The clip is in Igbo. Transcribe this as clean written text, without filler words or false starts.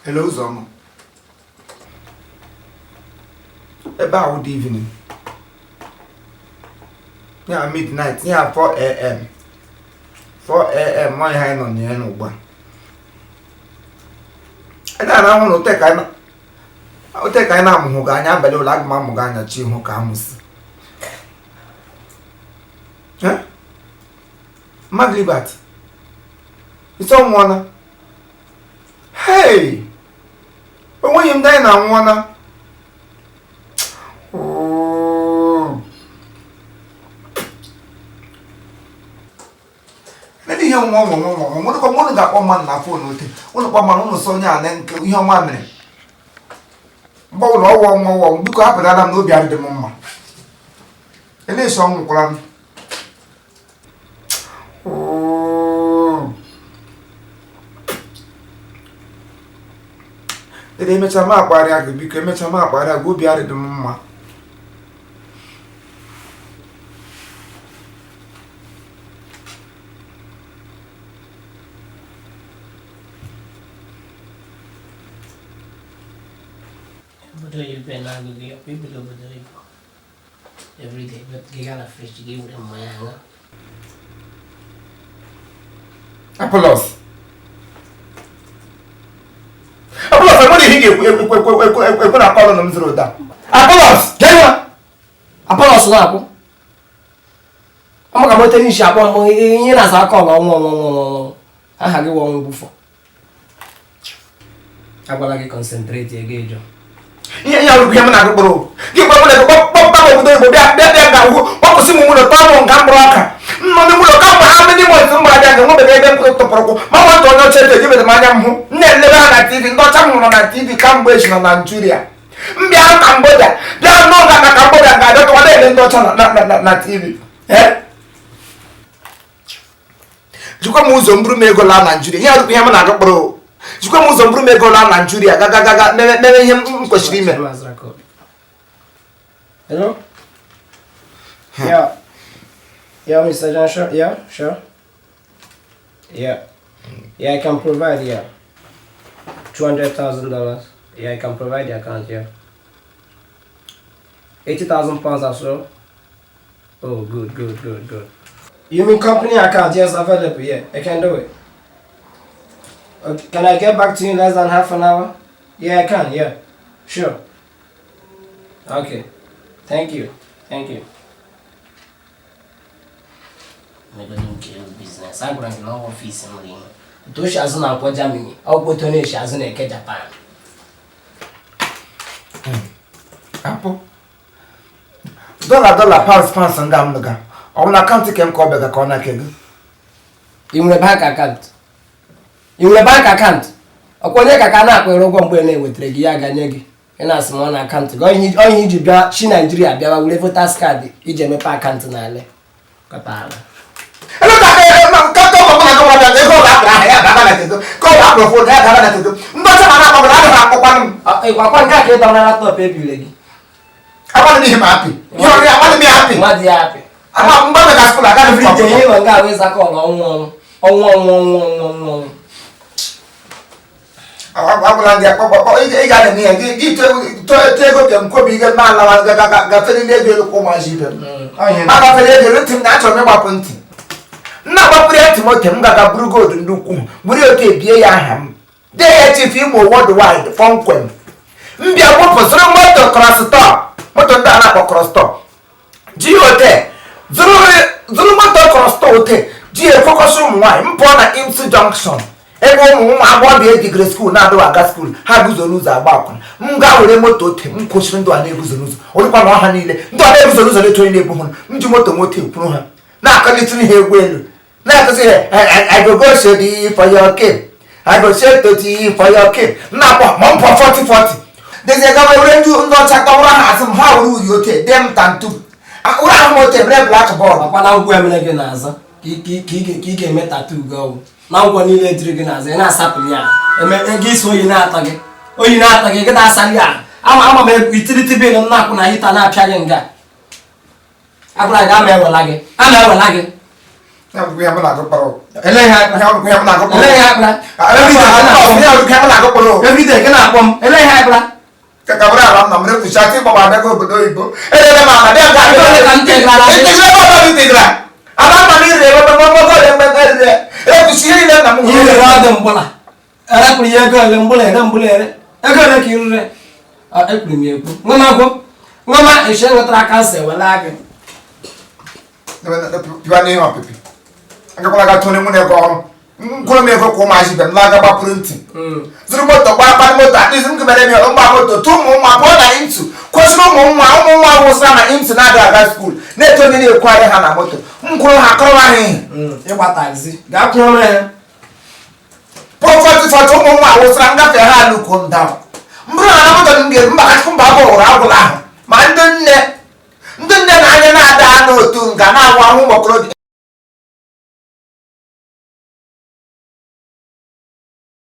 Hello, Uzoma. Ebe a wụ evening. Ya midnight, ya 4 a.m. 4 a.m. nwaanyị anyị nọ na ya n'ugbu a. Ị na-arahụ na ote ka anyị na-amụhụ gị anya abalị ụlọ aga m amụ gị anya chi hụ ka amụsị. Mmadụ Liberty. Isi ọ nwụọla. Hey! Onweghị m danyị na anwụọla. Ndị ihe nwa nwa nwa nwa nwa nwa ụnụ ga-akpọ mmadụ na phone ote ụnụ kpọ mmadụ ụnụ sọ onye a na nke ihe ọma mere mgbe ụlọ ọwụ ọnwa ọwụ biko hapụtara m n'obi adịdị m mma elesi ọnwụ kwara m. Dede emecha m akparịa gị biko emecha m akparịa gị obi adịdị m mma. Obodo oyibo na-agụ gị ọkwa ibido obodo oyibo everyday but gị gaa na fridge gị were mmanya ṅụọ. Apollos. Apollos, enwere ihe ị ga-ekwu ekwu ekwu ekwu ekwu ekwu na call m zụrụ ụda. Apollos, jee nwa. Apollos na-akwụ amaka m ote n'isi akpọ mbụ ihe na-asa aka ọla ọnwụ ọnwụ ọnwụ ọnwụ aha gị wụ ọnwụ bufọ agwala gị concentrate ego ịjọ ihe ihe ọrụ ihe m na-agụ kpụrụ gị gwa mụ na kpọpụta m obodo oyibo bịa bịa bịa ga ugwu kpọpụsị m ụlọ tọọ m nga mkpụrụ ọka nọ n'ime ụlọ kamgbe ha many months m gbara bịa ga nwebeghị ebe m tụpụrụ ụkwụ ma nwata onye ọcha eji ejibere m anya m hụ m na-elebe ha na TV ndị ọcha m hụrụ na TV kamgbe eji nọ na Naịjirịa m bịa Cambodia bịa n'oge na Cambodia ga-abịa tụwa na-ele ndị ọcha na TV jikwa m ụzọ mburu m ego laa Naijiria ihe arụkwa ihe m na-aga kpọrọ jikwa m ụzọ mburu m ego laa Naijiria ga ga ga mere ihe m kwesịrị ime. Hello? Yeah. Yeah, Mr. John, sure. Yeah, sure. Yeah. Yeah, I can provide, yeah. $200,000. Yeah, I can provide the account, yeah. £80,000 or so. Oh, good, good, good, good. You mean company account? Yes, available, yeah. I can do it. Okay, can I get back to you in less than half an hour? Yeah, I can, yeah. Sure. Okay. Thank you. Thank you. Business. Agwara gị na office m dị otu o si azụ na nkwọ Germany, ọ bụ otu ọ na-esi azụ na eke Japan. Apụ. Dollar dollar pounds pounds ndị a m nụga ọ bụ na account ke m ka ọ bịaga ka ọ na-eke gị. Ị nwere bank account? Ị nwere bank account? Ọkwa onye ka ka na-akwụrụ ụgwọ mgbe na-ewetara gị ya ganye gị ị na-asị m ọ na account gị ọ ihe iji bịa chi Naijiria bịawa were voters card iji emepe account n'ala kọtara ịkwakwa nke a ka ị dọrọ na laptop ebile gị ihe ịnọ nga ahụ ịza call ọnwụ ọnwụ ọnwụ ọnwụ ọnwụ ọnwụ ọnwụ agwala gị akpọkpọ ị ga na ya gị tụọ ego ka m kwobi ihe ma alawa gafere n'ego elu kwa ụmụazị ibe m ma gafere ego elu ntị m na achọrọ m ịgbapụ ntị m na-agbapụrụ ya ntị m oke m gaga buru gold ndị ukwu buru oke ebie ya aha m dee ya Chief Imo worldwide kpọmkwem m bịa gbapụ zụrụ moto Crosstour moto ndị a na-akpọ Crosstour ji ote zụrụ moto Crosstour ote ji efokọsị ụmụ nwaanyị m pụọ na Imsu Junction ebe ụmụ ụmụ agbọghọbịa ejigere school na-adịghị aga school ha guzo n'ụzọ agba akwụna m gaa were moto ote m kwụsịrị ndụ a na-eguzo n'ụzọ orikwa na ọha niile ndụ a na-eguzo n'ụzọ na-eto onye na-ebu hụ m ji moto moto ekwuru ha na-akọlitiri ha egwu elu na-akụzi ha I go go Oshodi for your king, I go Toti for your king m na-akpọ ma m pụọ 40 40 dezie gawa were ndị ndị ọcha kpọwara ha asị m ha were uri ote dee m tattoo ụra ahụ m ote mere black board ọkwa na ngwọ emere gị n'azụ ka ị ga-eme tattoo gị ọgwụ na ngwọ niile jiri gị n'azụ ị na-asapụli ya eme gị isi oyi na-atọ gị oyi na-atọ gị gị na-asali ya ama ama m utility bill m na-akwụ na heater na-apịa gị nga agwara gị ama ewela gị ama ewela gị. Ya bụ ihe mụ na-agụ kpọrọ. Ele ihe akpara. Ya bụ ihe mụ na-agụ kpọrọ. Ele ihe akpara. Ya bụ ihe mụ na-agụ kpọrọ. Everyday gị na-akpọ m. Ele ihe akpara. Ka bụrụ ala nna m refucha ati ịgbagba abịago obodo oyibo. Elele m ala bịa nke Ego ole ka m tegara gị? Etegara ebe ọbụla m tegara. Ala nna m ire ebe mgbọgbọ ole mgbe erire. Ekwuchi ihe niile nna m Ihe rere ọdụ mgbụla. Erepụrụ ya ego ole mgbụla ere mgbụla ere. Ego ole ka irure? Ekwuru m ya ekwu. Ṅụma ṅụma eshe nwetara kansa ewela gị. Piwa n'ihe ọpịpị. Agakwala ga tụrụ nwunye gị ọrụ. Nkwụrụ m ego ka ụmụazị ibe m laga gbapụrụ ntị. Zụrụ moto gbara moto at least m gụbere m ya mgba moto tụ ụmụ nwa pụọ na intu kwụsịrị ụmụ nwa ụmụ nwa wụsara na intu na-adịghị aga skuul na-eto onye na-ekwugharị ha na moto m kwụrụ ha kọrọ ha ihe Ịgba taxi. Gaa kwụrụ ha. Pọfọtụ fọtụ ụmụ nwa wụsara ngafe ha alụkwo m down m bụrụ na moto m ga-ebu maka chukwu mba abụ ụra agwụla ahụ ma ndị nne na anya na-ada n'otu nga na-awụ ahụ ụmụ okorobịa.